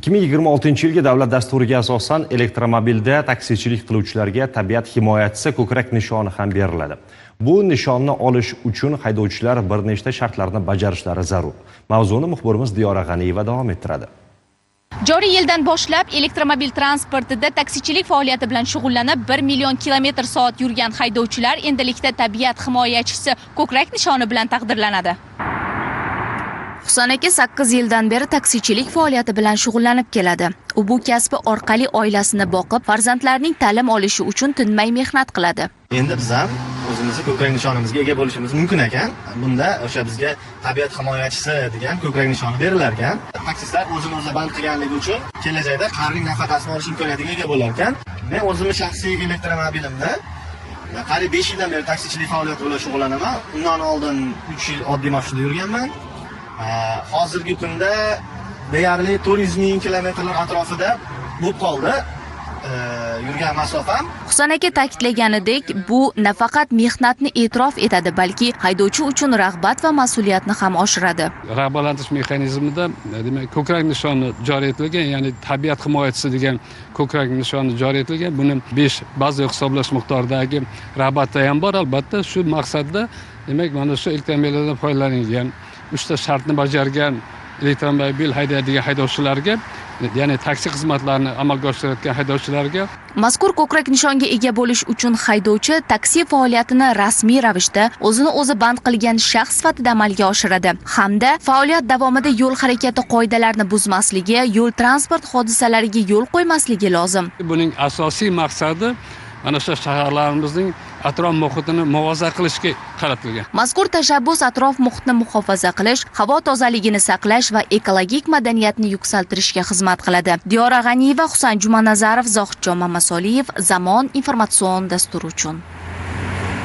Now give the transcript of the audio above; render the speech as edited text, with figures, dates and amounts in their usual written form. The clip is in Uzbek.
2026-yilgi davlat dasturiga asosan elektromobilda taksichilik qiluvchilarga tabiat himoyachisi ko'krak nishoni ham beriladi. Bu nishonni olish uchun haydovchilar bir nechta shartlarni bajarishlari zarur. Mavzuni muxbirimiz Diyora G'aniyeva davom ettiradi. Joriy yildan boshlab elektromobil transportida taksichilik faoliyati bilan shug'ullanib 1 million kilometr soat yurgan haydovchilar endilikda tabiat himoyachisi ko'krak nishoni bilan taqdirlanadi. Husan aka 8 yildan beri taksichilik faoliyati bilan shug'ullanib keladi. U bu kasbi orqali oilasini boqib, farzandlarining ta'lim olishi uchun tinmay mehnat qiladi. Endi biz ham o'zimizni ko'krak nishonimizga ega bo'lishimiz mumkin ekan. Bunda o'sha bizga tabiat himoyachisi degan ko'krak nishoni berilar ekan. Taksistlar o'zini o'zi band qilganligi uchun kelajakda qarilik nafaqasini olish imkoniyatiga ega bo'lar ekan. Men o'zimni shaxsiy elektromobilimda qariyb 5 yildan beri taksichilik faoliyati bilan shug'ullanaman. Undan oldin 3 yil oddiy mashinada yurganman. Hozirgi kunda deyarli 400 ming kilometrlar atrofida bo'lib qoldi yurgan masofam. Husan aka ta'kidlaganidek, bu nafaqat mehnatni e'tirof etadi, balki haydovchi uchun rag'bat va mas'uliyatni ham oshiradi. Rag'batlantirish mexanizmida demak ko'krak nishoni joriy etilgan, ya'ni tabiat himoyachisi degan ko'krak nishoni joriy etilgan. Buni 5 bazaviy hisoblash miqdoridagi rag'batda ham bor albatta. Shu maqsadda demak mana shu elektromobillardan foydalanilgan, 3 ta shartni bajargan elektromobil haydaydigan haydovchilarga, ya'ni taksi xizmatlarini amalga oshirayotgan haydovchilarga Mazkur ko'krak nishonga ega bo'lish uchun haydovchi taksi faoliyatini rasmiy ravishda o'zini o'zi band qilgan shaxs sifatida amalga oshiradi hamda faoliyat davomida yo'l harakati qoidalarini buzmasligi, yo'l transport hodisalariga yo'l qo'ymasligi lozim. Buning asosiy maqsadi mana shu shaharlarimizning atrof muhitini muhofaza qilishga qaratilgan. Mazkur tashabbus atrof muhitni muhofaza qilish, havo tozaligini saqlash va ekologik madaniyatni yuksaltirishga xizmat qiladi. Diyora G'aniyeva, Husan Jumanazarov, Zohidjon Mamasoliyev, Zamon informatsion dasturi uchun.